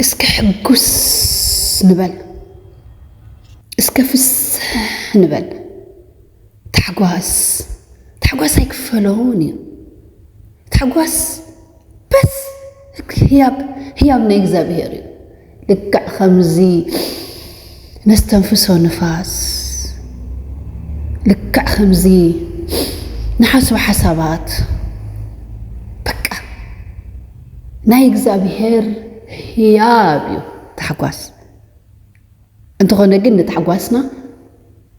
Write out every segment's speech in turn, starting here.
እስከ ሕጉስ ንበል፣ እስከ ፍስሕ ንበል። ታሕጓስ፣ ታሕጓስ ኣይክፈሎን እዩ። ታሕጓስ በስ ህያብ፣ ህያብ ናይ እግዚኣብሔር እዩ። ልክዕ ከምዚ ነስተንፍሶ ንፋስ፣ ልክዕ ከምዚ ንሓስቦ ሓሳባት፣ በቃ ናይ እግዚኣብሔር ህያብ እዩ ታሕጓስ። እንተኾነ ግን ንታሕጓስና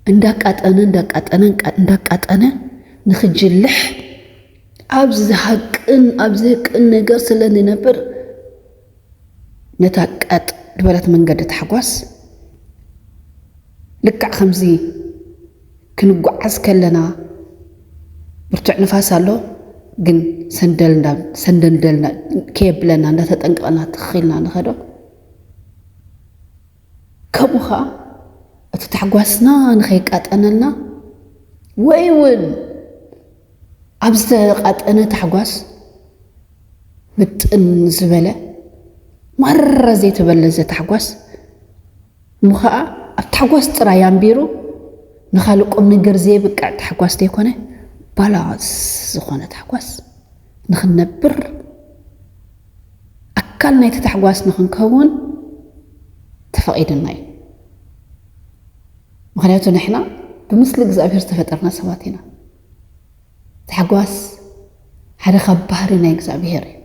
እንዳቃጠነ፣ እንዳቃጠነ፣ እንቃ-፣ እንዳቃጠነ ንኽጅልሕ ኣብ ዝሃቅን፣ ኣብ ዝህቅን ነገር ስለ ንነብር፣ ነታ ቀጥ ዝበለት መንገዲ ታሕጓስ ልክዕ ከምዚ ክንጓዓዝ ከለና ብርቱዕ ንፋስ ኣሎ፣ ግን ሰንደል እንዳ-፣ ሰንደንደልና ከየብለና እንዳተጠንቀቕና ትኽ ኢልና ንኸዶ። ከምኡ ኸዓ እቲ ታሕጓስና ንኸይቃጠነልና ወይ እውን ኣብ ዝተቓጠነ ታሕጓስ ምጥን ዝበለ ማራ ዘይተበለዘ ታሕጓስ እሞ ኸዓ ኣብ ታሕጓስ ጥራይ ኣንቢሩ ንኻልእ ቁም ነገር ዘይብቅዕ ታሕጓስ ዘይኮነ ባላንስ ዝኾነ ታሕጓስ ንኽንነብር ኣካል ናይቲ ታሕጓስ ንኽንከውን ተፈቒድና እዩ። ምኽንያቱ ንሕና ብምስሊ እግዚኣብሔር ዝተፈጠርና ሰባት ኢና። ታሕጓስ ሓደ ካብ ባህሪ ናይ እግዚኣብሔር እዩ።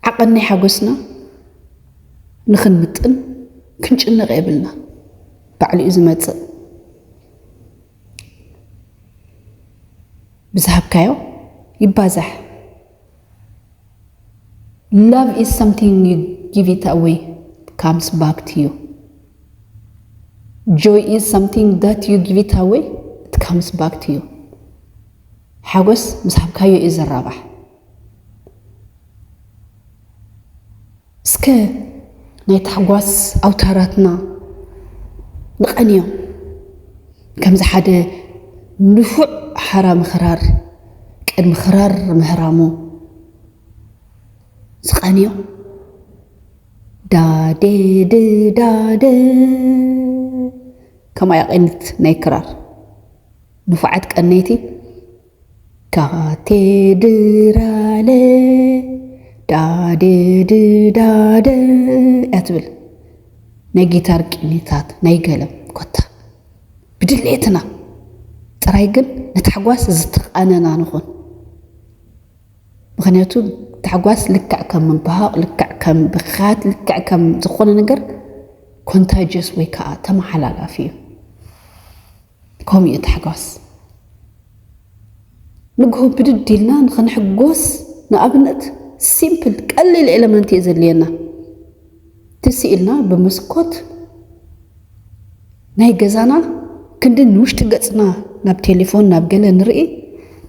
ዓቐን ናይ ሓጎስና ንኽንምጥን ክንጭነቕ የብልና። ባዕሉ እዩ ዝመጽእ። ብዝሃብካዮ ይባዛሕ። Love is something you give it away, comes back to you. Joy is something that you give it away, it comes back to you. ሓጎስ ምስ ሃብካዮ እዩ ዝራባሕ። እስከ ናይ ታሕጓስ ኣውታራትና ንቐንዮም። ከምዚ ሓደ ንፉዕ ሓራሚ ክራር ቅድሚ ክራር ምህራሙ ዝቐንዮ ዳዴ ድዳደ ከምኣ ያቐኒት ናይ ክራር ንፉዓት ቀነይቲ ካቴድራለ ዳዴ ድዳደ እያ ትብል። ናይ ጊታር ቅኒታት ናይ ገለም ኮታ ብድሌትና ጥራይ ግን ንታሕጓስ ዝተቓነና ንኹን። ምኽንያቱ ታሕጓስ ልክዕ ከም ምብሃቕ፣ ልክዕ ከም ብኻት፣ ልክዕ ከም ዝኾነ ነገር ኮንታጀስ ወይ ከዓ ተመሓላላፊ እዩ። ከምኡ እዩ ታሕጓስ። ንግሆ ብድድ ኢልና ንኽንሕጎስ ንኣብነት ሲምፕል ቀሊል ኤለመንት እዩ ዘድልየና። ትስ ኢልና ብመስኮት ናይ ገዛና ክንዲ ንውሽጢ ገጽና ናብ ቴሌፎን ናብ ገለ ንርኢ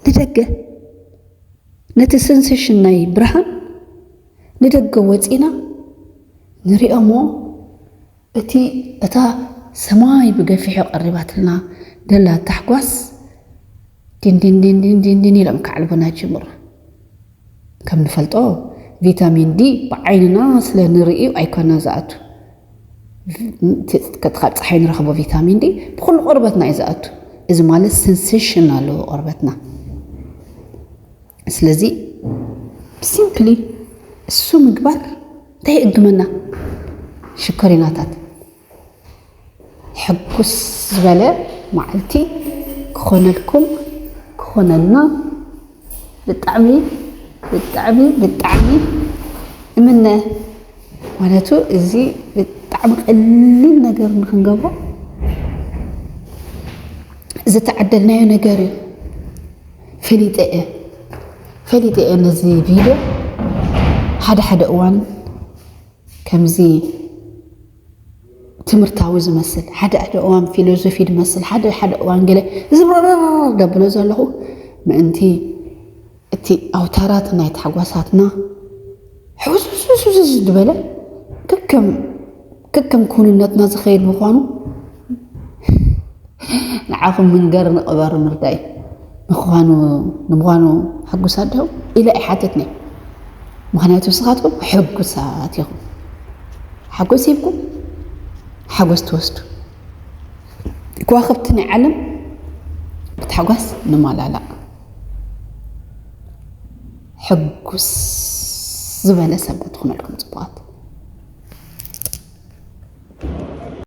ንደገ ነቲ ሰንሴሽን ናይ ብርሃን ንደገ ወጺና ንሪኦ እሞ እቲ እታ ሰማይ ብገፊሑ ቀሪባትልና ደላ ታሕጓስ ዲንዲን ዲንዲን ዲንዲን ኢሎም ክዓልቡና ጅምሩ። ከም ንፈልጦ ቪታሚን ዲ ብዓይንና ስለ ንርእዩ ኣይኮነ ዝኣቱ ካብ ፀሓይ ንረኽቦ ቪታሚን ዲ ብኩሉ ቆርበትና እዩ ዝኣቱ። እዚ ማለት ሰንሴሽን ኣለዎ ቆርበትና። ስለዚ ሲምፕሊ እሱ ምግባር እንታይ ይእግመና? ሽኮሪናታት ሕጉስ ዝበለ መዓልቲ ክኾነልኩም ክኾነልና ብጣዕሚ ብጣዕሚ ብጣዕሚ እምነ። ማለቱ እዚ ብጣዕሚ ቀሊል ነገር ንክንገብሮ ዝተዓደልናዮ ነገር እዩ። ፈሊጠ እየ ፈሊጠ እየ ነዚ ቪድዮ ሓደ ሓደ እዋን ከምዚ ትምህርታዊ ዝመስል ሓደ ሓደ እዋን ፊሎዞፊ ዝመስል ሓደ ሓደ እዋን ገለ ዝብረረር ደብሎ ዘለኹ ምእንቲ እቲ ኣውታራት ናይ ታሕጓሳትና ሕውስውስውስውስ ዝበለ ከከም ከከም ክውንነትና ዝኸይድ ምዃኑ ንዓኹም ምንገር ንቕበር ምርዳይ ምዃኑ ንምዃኑ ሕጉሳት ዲኹም ኢለ ኣይሓተትኒ። ምኽንያቱ ንስኻትኩም ሕጉሳት ኢኹም። ሓጎስ ሂብኩም ሓጎስ ትወስዱ። ከዋኽብቲ ናይ ዓለም ብታሕጓስ ንማላላእ። ሕጉስ ዝበለ ሰንበት ትኹነልኩም ጽቡቓት።